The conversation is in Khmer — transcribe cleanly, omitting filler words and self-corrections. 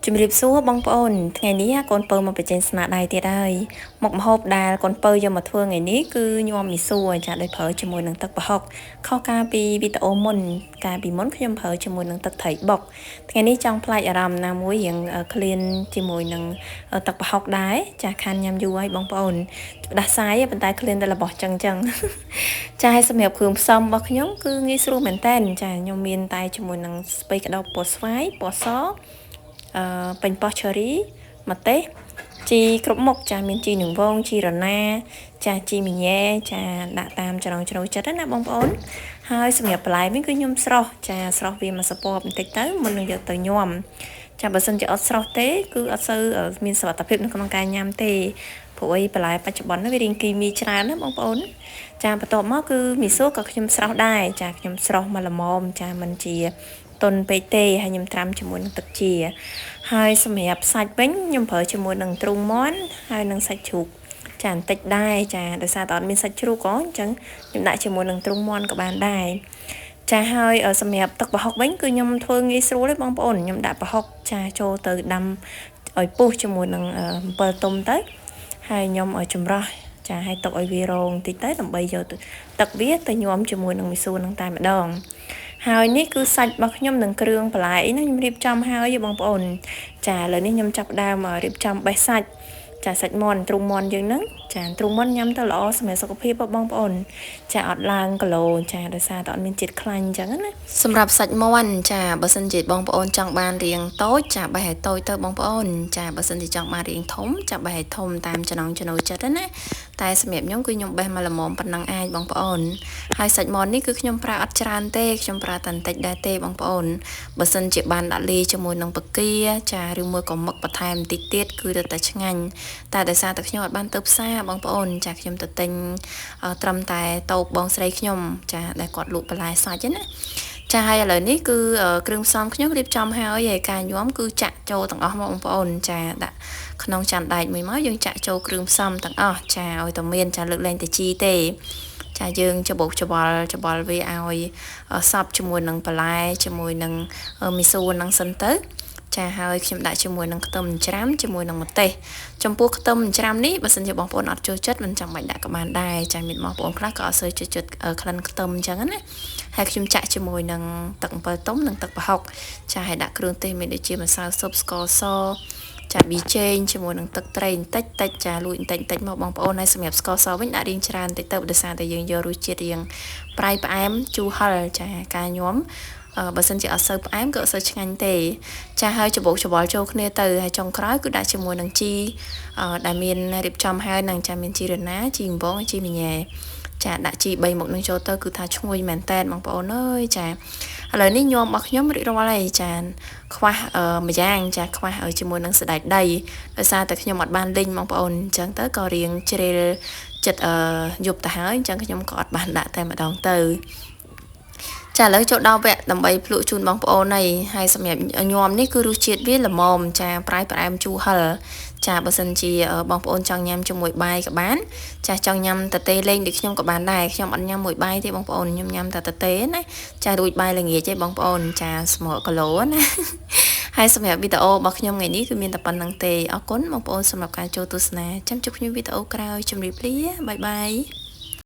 ជំរាបសួរបងប្អូនថ្ងៃនេះកូនពៅមកបញ្ចេញស្នាដៃទៀតហើយមុខម្ហូបដែលកូនពៅយកមកធ្វើថ្ងៃនេះគឺញាំមីសួរចាដោយប្រើជាមួយនឹងទឹកប្រហុកខុសកាលពីវីដេអូមុនកាលពីមុនខ្ញុំប្រើជាមួយនឹងទឹកត្រីបុកថ្ងៃនេះចង់ប្លែកអារម្មណ៍ណាមួយរៀងឃ្លានជាមួយនឹងទឹកប្រហុកដែរចាខានញ៉ាំយូរហើយបងប្អូនផ្ដាសាយប៉ុន្តែឃ្លានតែរបស់ចឹងចឹងចាឲ្យសម្រាប់គ្រឿងផ្សំរបស់ខ្ញុំគឺងាយស្រួលមែនតើចាខ្ញុំមានតែជាមួយនឹងស្ពៃក្តោបពណ៌ស្វាយពណ៌សប៉េងប៉ោះឆឺរីម្ទេសជីគ្រប់មុខចាមានជីនឹងវងជីរណាចាជីមីញ៉ែចាដាក់តាមចំណងជ្រៅចិត្តណាបងប្អូនហើយសម្រាប់បន្លែវិញគឺខ្ញុំស្រស់ចាស្រស់វាមកសពបបន្តិចទៅមុននឹងយកទៅញាំចាបើសិនជាអត់ស្រស់ទេគឺអត់សូវមានសុវត្ថិភាពនៅក្នុងការញ៉ាំទេព្រោះអីបន្លែបច្ចុប្បន្ននេះវារៀងគីមីច្រើនណាបងប្អូនចាបន្ទាប់មកគឺមីស៊ូក៏ខ្ញុំស្រស់ដែរចាខ្ញុំស្រស់មកល្មមចាមិនជាតុនពេកទេហើយខ្ញុំត្រាំជាមួយនឹងទឹកជាហើយសម្រាប់សាច់វិញខ្ញុំប្រើជាមួយនឹងទ្រូងមាន់ហើយនឹងសាច់ជ្រូកចាបន្តិចដែរចាដោយសារតែអត់មានសាច់ជ្រូកអញ្ចឹងខ្ញុំដាក់ជាមួយនឹងទ្រូងមាន់ក៏បានដែរចាហើយសម្រាប់ទឹកប្រហុកវិញគឺខ្ញុំធ្វើងាយស្រួលទេបងប្អូនខ្ញុំដាក់ប្រហុកចាចូលទៅដាំឲ្យពុះជាមួយនឹងអំពិលទុំទៅហើយខ្ញុំឲ្យចម្រោះចាឲ្យទុកឲ្យវារងតិចទៅដើម្បីយកទឹកវាទៅញោមជាមួយនឹងមីស៊ូនឹងតែម្ដងហើយនេះគឺសាច់របស់ខ្ញុំនឹងគ្រឿងបន្លែអីណាខ្ញុំរៀបចំហើយបងប្អូនចាឥឡូវនេះខ្ញុំចាប់ដើមរៀបចំបេះសាច់ចាសាច់មាន់ទ្រូងមាន់យើងហ្នឹងចាទ្រូងមាន់ញ៉ាំទៅល្អសម្រាប់សុខភាពបងប្អូនចាអត់ឡើងគីឡូចាដោយសារតែអត់មានជាតិខ្លាញ់អញ្ចឹងណាសម្រាប់សាច់មាន់ចាបើសិនជាបងប្អូនចង់បានរាងតូចចាបេះឲ្យតូចទៅបងប្អូនចាបើសិនជាចង់បានរាងធំចាបេះឲ្យធំតាមចំណង់ចំណូលចិត្តណាតែសម្រាប់ខ្ញុំគឺខ្ញុំបេះមកល្មមប៉ុណ្ណឹងអាចបងប្អូនហើយសាច់មាន់នេះគឺខ្ញុំប្រើអត់ច្រើនទេខ្ញុំប្រើតែបន្តិចដែរទេបងប្អូនបើសិនជាបានដាក់លាយជាមួយនឹងពគាចាឬមួយក៏មឹកបន្ថែមបន្តិចទៀតគឺរឹតតែឆ្ងាញ់តែដោយសារតែខ្ញុំអត់បានទៅផ្សារបងប្អូនចាខ្ញុំទៅទិញត្រឹមតែតូបបងស្រីខ្ញុំចាដែលគាត់លក់បន្លែសាច់ណាចាហើយឥឡូវនេះគឺគ្រឿងផ្សំខ្ញុំរៀបចំហើយហើយការញាំគឺចាក់ចូលទាំងអស់មកបងប្អូនចាដាក់ក្នុងចានដែកមួយមកយើងចាក់ចូលគ្រឿងផ្សំទាំងអស់ចាឲ្យតែមានចាលើកលែងតែជីទេចាយើងច្បោកច្បល់ច្បល់វាឲ្យសព្វជាមួយនឹងបន្លែជាមួយនឹងមីស៊ូនឹងសិនទៅចាហើយខ្ញុំដាក់ជាមួយនឹងខ្ទឹមច្រាំជាមួយនឹងម្ទេសចំពោះខ្ទឹមច្រាំនេះបើសិនជាបងប្អូនអត់ចូលចិត្តមិនចាំបាច់ដាក់ក៏បានដែរចាមានបងប្អូនខ្លះក៏អត់សូវចូលចិត្តក្លិនខ្ទឹមអញ្ចឹងណាហើយខ្ញុំចាក់ជាមួយនឹងទឹកអំពិលទុំនិងទឹកប្រហុកចាហើយដាក់គ្រឿងទេសមានដូចជាម្សៅស៊ុបស្ករសចាប៊ីចេងជាមួយនឹងទឹកត្រីបន្តិចតិចចាលួចបន្តិចបន្តិចមកបងប្អូនហើយសម្រាប់ស្ករសវិញដាក់រៀងច្រើនបន្តិចទៅដោយសារតែយើងយករសជាតិរៀងប្រៃផ្អែមជូរហឹរចាការញាំបើសិនជាអត់សូវផ្អែមក៏អត់សូវឆ្ងាញ់ទេចាហើយច្បោកច្បល់ចូលគ្នាទៅហើយចុងក្រោយគឺដាក់ជាមួយនឹងជីដែលមានរៀបចំហើយនឹងចាមានជីរណាជីអំបងជីមីញ៉ែចាដាក់ជី3មុខនឹងចូលទៅគឺថាឈ្ងុយមែនតើបងប្អូនអើយចាឥឡូវនេះញាំរបស់ខ្ញុំរួចរាល់ហើយចាខ្វះមួយយ៉ាងចាខ្វះជាមួយនឹងសណ្តែកដីដោយសារតែខ្ញុំអត់បានលីងបងប្អូនអញ្ចឹងទៅក៏រៀងជ្រេលចិត្តយប់ទៅហើយអញ្ចឹងខ្ញុំក៏អត់បានដាក់តែម្ដងទៅចាឥឡូវចូលដល់វគ្គដើម្បីភ្លក់ជូនបងប្អូនហើយហើយសម្រាប់ញាំនេះគឺរសជាតិវាល្មមចាប្រៃផ្អែមជូរហឹរចាបើសិនជាបងប្អូនចង់ញ៉ាំជាមួយបាយក៏បានចាចង់ញ៉ាំតទេលេងដូចខ្ញុំក៏បានដែរខ្ញុំអត់ញ៉ាំមួយបាយទេបងប្អូនខ្ញុំញ៉ាំតែតទេណាចារួចបាយល្ងាចទេបងប្អូនចាស្មោកគីឡូណាហើយសម្រាប់វីដេអូរបស់ខ្ញុំថ្ងៃនេះគឺមានតែប៉ុណ្្នឹងទេអរគុណបងប្អូនសម្រាប់ការចូលទស្សនាចាំជួបខ្ញុំវីដេអូក្រោយជម្រាបលាបាយបាយ។